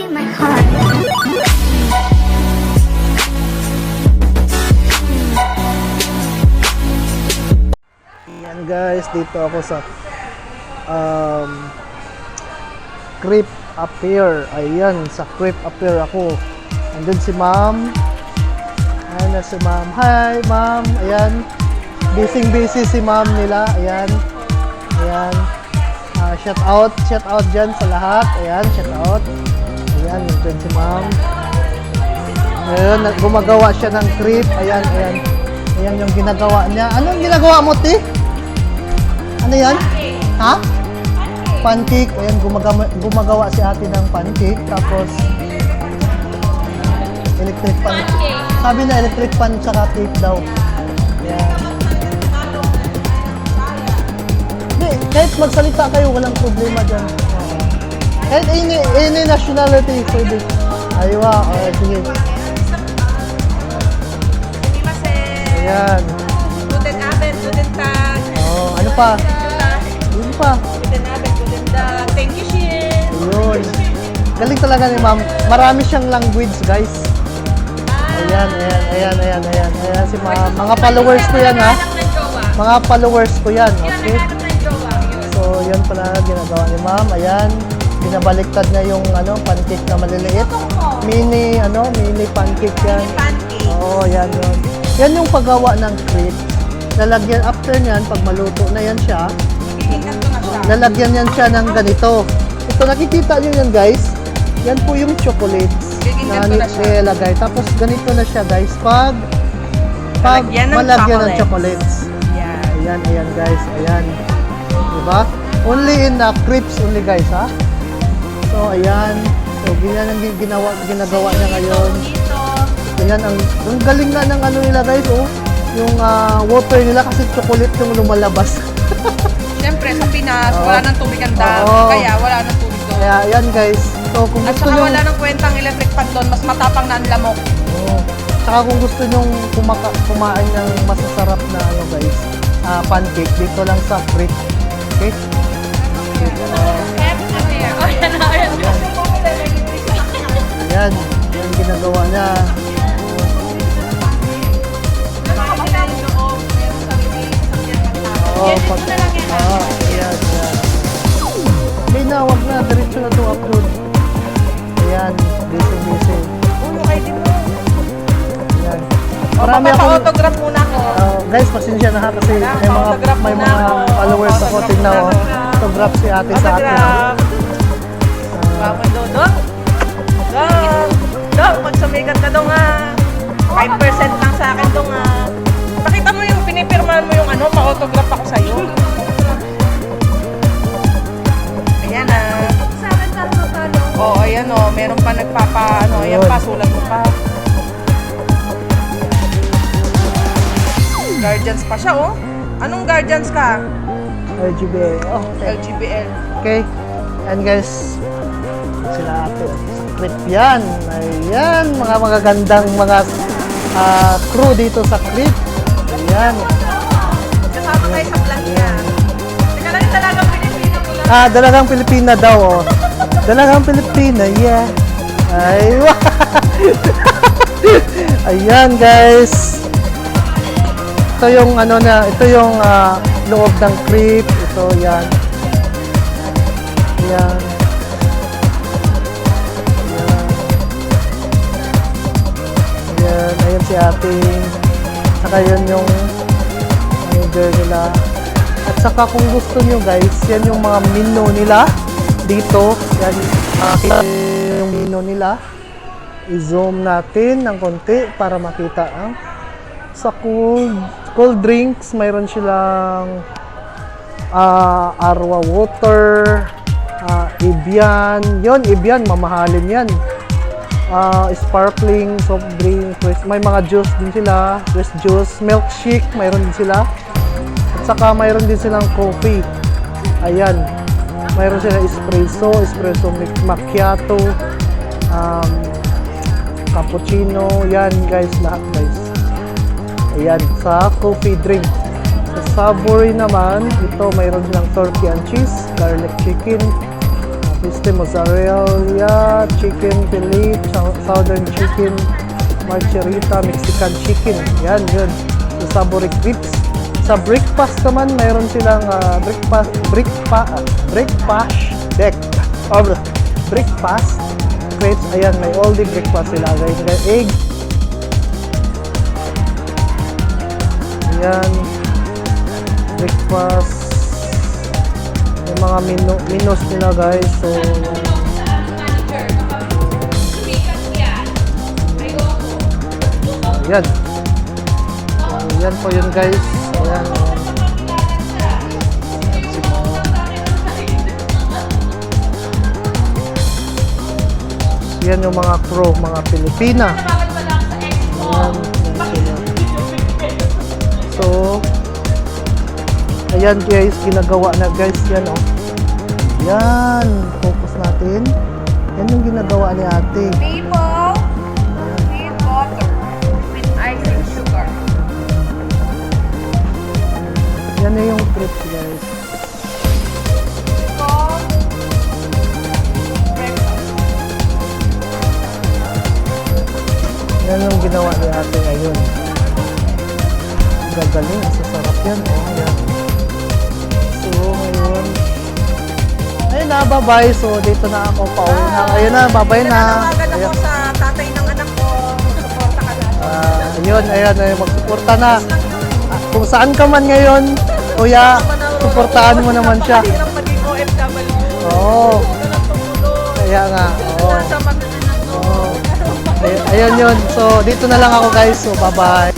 you my heart. Yan guys, dito ako sa Crepe Appear. Ayan, sa Crepe Appear ako. Andun si ma'am. Ayan na si ma'am. Hi, ma'am. Ayan. Busy busy si ma'am nila. Ayan. Ayan. Ah, shout out, shout out dyan sa lahat. Ayan, shout out. Ayan, nandun si ma'am. Ayun, gumagawa siya ng crepe. Ayan, ayan. Ayan yung ginagawa niya. Anong ginagawa mo, ti? Ano yan? Ha? Pancake. Ayan, gumagawa si ate ng pancake. Tapos, electric pan. Sabi na electric pan tsaka cake daw. Ayan. Hindi, kahit magsalita kayo, walang problema dyan. Oo. Kahit any nationality, pwede. Aywa, okay, sige. Ayan. Guten Abend, guten Tag. Oh, ano pa? Yun pa. Guten Abend, guten Tag. Thank you, Shin. Ayun. Galing talaga ni ma'am. Marami siyang language, guys. Ayan, ayan, ayan, ayan, ayan. Ayan si ma'am. Mga followers ko yan, ha? Naghanap ng jowa. Mga followers ko yan, Yun, okay? naghanap ng jowa. Yun. So, yan pala ginagawa ni ma'am. Ayan. Binabaliktad niya yung ano, pancake na maliliit. Mini, ano, mini pancake yan. Pancake. Oo, yan yun. Yan yung paggawa ng crepe. Lalagyan, after niyan, pag maluto na yan siya, Magiging ganito na siya. lalagyan yan siya ng ganito. Ito, nakikita nyo yan, guys. Yan po yung chocolates Giging na ganito na siya. nilalagay. Tapos, ganito na siya, guys. Pag Lalagyan ng malagyan ng chocolates. Yan. Ayan, ayan, guys. Ayan. Diba? Only in the crepes only, guys, ha? So, ayan. So, ganyan ang ginagawa niya ngayon. Dito. Ayan, ang galing nga ng ano nila, guys, oh. Yung water nila kasi chocolate yung lumalabas. Siyempre, sa Pinas, Oo. wala nang tubig ang dam. Oo. Kaya wala nang tubig doon. Kaya, ayan, guys. So, kung At gusto saka nyo... wala nang kwentang electric pan doon. Mas matapang na ang lamok. Oo. Tsaka kung gusto nyong kumain ng masasarap na ano guys, pancake dito lang sa Crete. Okay? Dito, ayan, yan ginagawa niya. Oo, pag, ayan, ayan. Hindi na, wag na, diretso na itong upload. Ayan, busy busy. Ulo, ID mo. Ayan. O, Marami akong, papapa-autograph muna ako. Guys, pasensya na ha kasi may mga Pa-autograph may muna mga ako. followers ako Pa-autograph tingnan muna oh. ako. Autograph si ate sa akin. Autograph. Gwapo dong. Dong. Dong, pag sumikat ka dong ah. 5% lang sa akin dong ah. Pakita mo yung pinipirmahan mo yung ano, pa-autograph ako sa'yo. Ayan ah. Sa akin, tatlo talo. Oo, ayan oh. Meron pa nagpapa, ano, ayan Ayun. pa, sulat mo pa. Guardians pa siya, oh. Anong guardians ka? LGBA. Oh, okay. LGBL. Okay. And guys, sila ate. Sa trip yan. Ayan, mga magagandang mga crew dito sa trip. Ayan. Kasama tayo sa vlog niya. Teka lang, yung talagang Pilipino ko lang. Ah, dalagang Pilipina daw, oh. Dalagang Pilipina, yeah. Ay, ayan, guys. Ito yung ano na, ito yung loob ng creep. Ito, yan. Ayan. Ayan. Ayan, ayan si ate. Saka yun yung manager nila. At saka kung gusto nyo guys, yan yung mga menu nila dito. Yan, makita yung menu nila. I-zoom natin ng konti para makita ang sa cold drinks, mayroon silang Arwa water, Evian. Yon, Evian, mamahalin yan. Sparkling, soft drink, may mga juice din sila, fresh juice, milkshake, mayroon din sila. At saka mayroon din silang coffee. Ayan. Mayroon sila espresso, espresso macchiato, cappuccino, yan guys, lahat guys. Ayan, sa coffee drink. Sa savory naman, ito mayroon silang turkey and cheese, garlic chicken, Este mozzarella, chicken fillet, southern chicken, marcherita, Mexican chicken. Yan, yun. Sa Savory Crepes. Sa breakfast naman, mayroon silang breakfast, breakfast, breakfast deck. Oh, breakfast crepes. Ayan, may all the breakfast sila, guys. May egg. Ayan. Breakfast. Yung mga menu, menus nila, guys. So, ayan. Sumikat yan. Ayoko. Ayan. So, yan po yun, guys. Ayan. Papakilala siya. Si Ma'am. Yan yung mga crew, mga Pilipina. Tawagan pa lang sa ex mo. Ayan, yan sila. So, ayan guys, ginagawa na, guys, yan oh. Yan, focus natin. Yan yung ginagawa ni ate. Maple with butter with icing sugar. Yan na yung crepe, guys. Called breakfast. Yan yung ginawa ni ate ngayon. Gagaling, sasarap yan. Oh, yan. So, ngayon. Ayun na, bye-bye. So, dito na ako pauwi na. Ayun na, bye-bye na. Nananawagan ako Ayun. sa tatay ng anak ko. Magsuporta ka na. Ah, ayun, ayun, ayun, magsuporta na. Ah, kung saan ka man ngayon, kuya, suportahan mo naman siya. Napakahirap maging OFW. Oo. Huwag ka lang tumulong. Kaya nga, oo. Nasa mga anak ko. Oo. Ayun yun. So, dito na lang ako, guys. So, bye-bye.